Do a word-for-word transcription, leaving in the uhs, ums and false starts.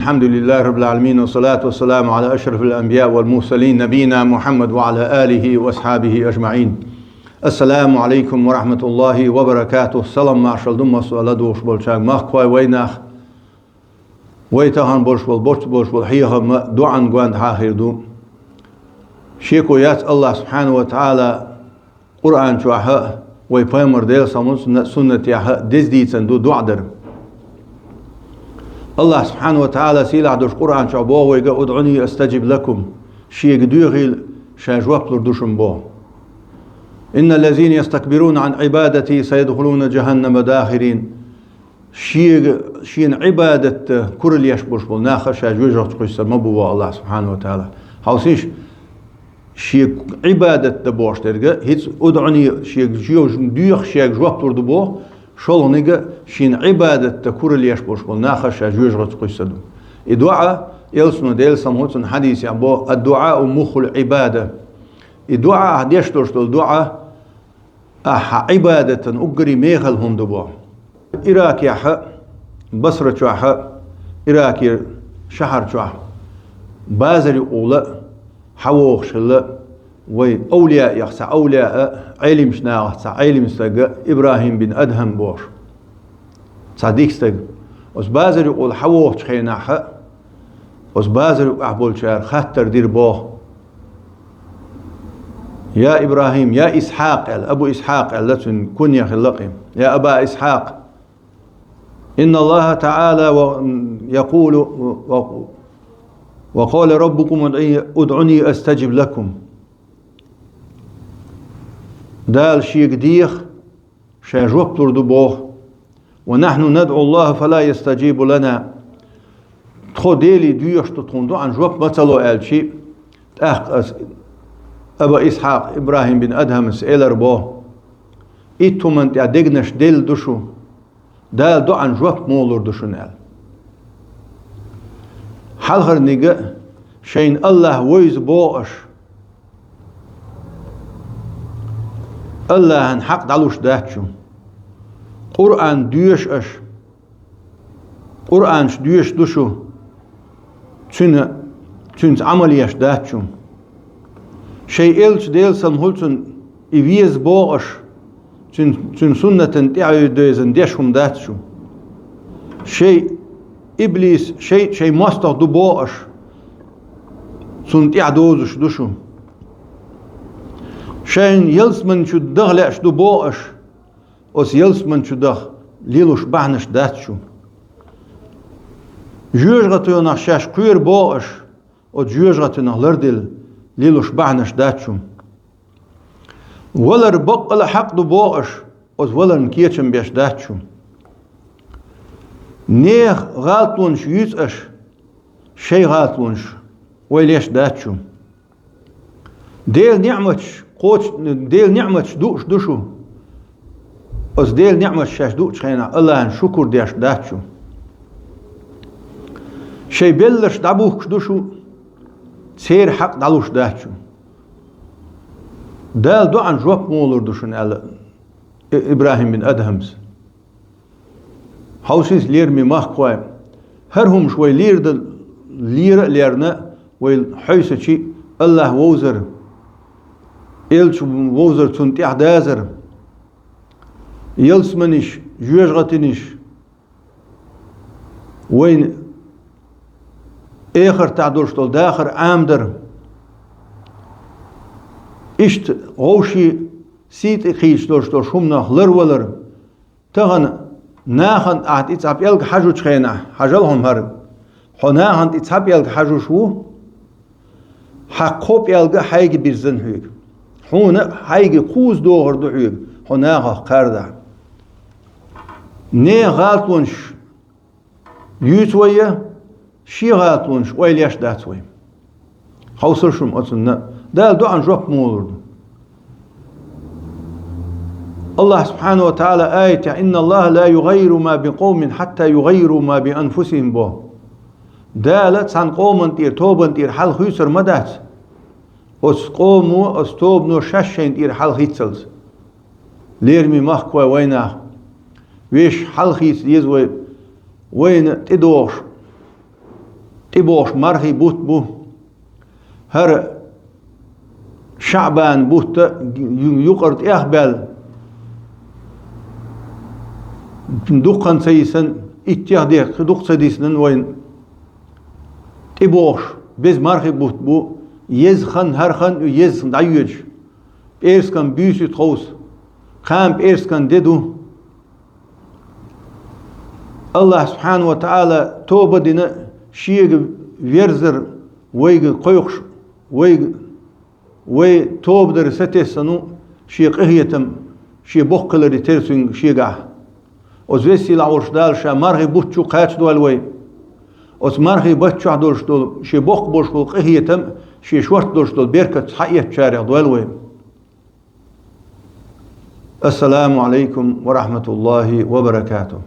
الحمد لله رب العالمين، والصلاة والسلام على أشرف الأنبياء والمرسلين، نبينا محمد وعلى آله وأصحابه أجمعين. السلام عليكم ورحمة الله وبركاته. Салам-маршал ду массо а ладугӀуш болчарга, махкахой, вайнах. Вай тахана болуш болу, боццу болуш болу хьехам а дуӀан гонаха хир ду. Шеко яц, Аллах субхьанаху ва тагӀала Къуръан чохь а, вай пайхамар Делан салам хуьлда цунна суннатехь а деза дийцина ду дуӀа дар. Аллах субхьанаху ва тагӀала сийлахь долуш Къуръан чохь боху вайга: «ادعوني أستجب لكم». Шега доьхийла, ша жоп лур ду шуна боху. «إن الذين يستكبرون عن عبادتي سيدخلون جهنم داخرين». Шега, шена Ӏибадатта куралла еш болуш болу нах ша жоьжахати кхуьссур ма бу боху Аллах субхьанаху ва тагӀала. Хьовсийша, шега Ӏибадат дан бохуш дерг а, хӀинца «ادعوني», шега жоьжахати доьху, шега жоп лур ду боху, шолгӀаниг а шена Ӏибадатта куралла еш болуш болу нах ша жоьжахати кхуьссур ду. И дуӀа, Элчано Делан салам хуьлда цунна хьадисехь боху: «الدعاء مخ العبادة». И дуӀа, ахь деш долуш долу дуӀа, ахьа Ӏибадатан уггаре мехала хӀума ду боху. Иракехь а, Басра чохь а, Иракера шахьар чохь а, базар юкъахула а, хьавогӀуш хилла вай овлияех цхьа овлия а, Ӏелимчу нахах цхьа Ӏелим стаг а, ИбрахӀим бин Адхьам бохуш цхьа дика стаг. Оцу базар юкъахула хьавогӀучу хенахь а, оцу базар юкъахь болчара хаттар дира боху: «Я ИбрахӀим, я Исхьакъ», – аьлла, Абу Исхьакъ аьлла, цуьнан кунья хилла кхин. «يا أبا إسحاق، إن الله تعالى و-، يقول و-، وقال ربكم ادعوني أستجب لكم». Дала шега деха, ша жоп лур ду боху. «ونحن ندعو الله فلا يستجيب لنا». Тхо Деле доьхуш ду, тхуна дуӀан жоп ма ца ло аьлчи, тӀаккха ас, Аба Исхьакъ, ИбрахӀим бин Адхьамас элар боху: «Итт хӀуманна тӀехь дегнаш делла ду шу, Дала дуӀан жоп муха лур ду шуна», – аьлла. Хьалхарниг а, шайна Аллах вевза боху аша, Аллахьан хьакъ дӀалуш дац шу. Къуръан доьшу аша, Къуръанаш доьшуш ду шу, цуьнан, цуьнца Ӏамал еш дац шу. Шайн элча, Делан салам хуьлда цунна, и веза боху аша, цуьнан, цуьнан суннатана тӀаьхьа дезна деш хӀума дац шу. Шайн иблис, шайн, шайн мостагӀа ду боху аша, цунна тӀаьхьа дозуш ду шу. Шайн ялсамани чу даха лаьаш ду боху аша, оцу ялсамани чу даха лелош бахьанаш дац шу. ЖоьжагӀатонах шаьш кхоьру боху аша, оцу жоьжагӀатонах ларделла лелош бахьанаш дац шу. Валар баккъала хьакъ ду боху аша, оцу валарна кечам беш дац шу. Нехан гӀалатонаш юьйцу аша, шайн гӀалатонаш ойла еш дац шу. Делан ниӀматаш кхочу, Делан ниӀматаш дууш ду шу. Оцу Делан ниӀматаш шаьш дуучу хенахь Аллахьан шукур деш дац шу. Шайн белларш дӀабухкуш ду шу, церан хьакъ дӀалуш дац шу. Дала дуӀан жоп муха лур ду шуна, аьлла И-, ИбрахӀим бин Адхьамс. Хьовсийша, лераме махкахой, хӀара хӀумаш вай лер дан, лера а лерна, вай хьовсучи Аллах вовзар, элча вовзар, цунна тӀаьхьа дазар, ялсаманиш, жоьжагӀатаниш, вайна эхартахь долуш долу дахар Ӏамадар, иштта вовшийн сий тӀе кхийдаш долуш долу хӀуманах ларвалар, тахана нахана ахь тӀе цхьа пӀелг хьажучу хенахь, хьажал хьо хӀара, хьо нахана тӀе цхьа пӀелг хьажуш ву, хьан кхо пӀелг а хьайга бирзина хьоьга. Хьуна а хьайга кхуза догӀур ду хьоьга, хьо нахах кхардахь. Нехан гӀалатонаш юьйцу вай, шен гӀалатонаш ойла еш дац вай. Хьовсал шуна оцунна, Дала дуӀан жоп муха лур ду. Аллах субхьанаху ва тагӀала аятехь: «إن الله لا يغير ما بقوم حتى يغيروا ما بأنفسهم», – бо. Дала цхьана къоман тӀера, тобан тӀера хьал хуьйцур ма дац, оцу къомо, оцу тобано шаьш шайна тӀера хьал хийццалц. Лераме махкахой, вайнах, вешан хьал хийца деза вай, вайна тӀедогӀуш, ТӀебогӀуш мархий бутт бу. ХӀара ШаӀбан бутт ю-, юкъара тӀехбаьлла, дукха ца йисна, иттех декъа дукха ца дисна вайна. ТӀебогӀуш, беза мархий бутт бу, еза хан, хӀара хан ю еза дӀайоьдуш. ПӀераскан буьйса ю тховса, кхана пӀераскан де ду. АллахӀ субхьанаху ва таӀала тоба дина, шега верзар вайга кхойкхуш, вайга, вай тоба дар сатессану, шен къахетам, шен боккхаларе тера цуьнга шегахь. Оцу веза-сийлахь волчу Дала ша мархий бутт чу кхачадойла вай. Оцу мархий бутт чохь долуш долу, шен боккха болуш болу къахетам, шен шорта долуш долу беркат схьаэцначарех дойла вай. Ассаламу алайкум ва рахматуллахи ва баракатух.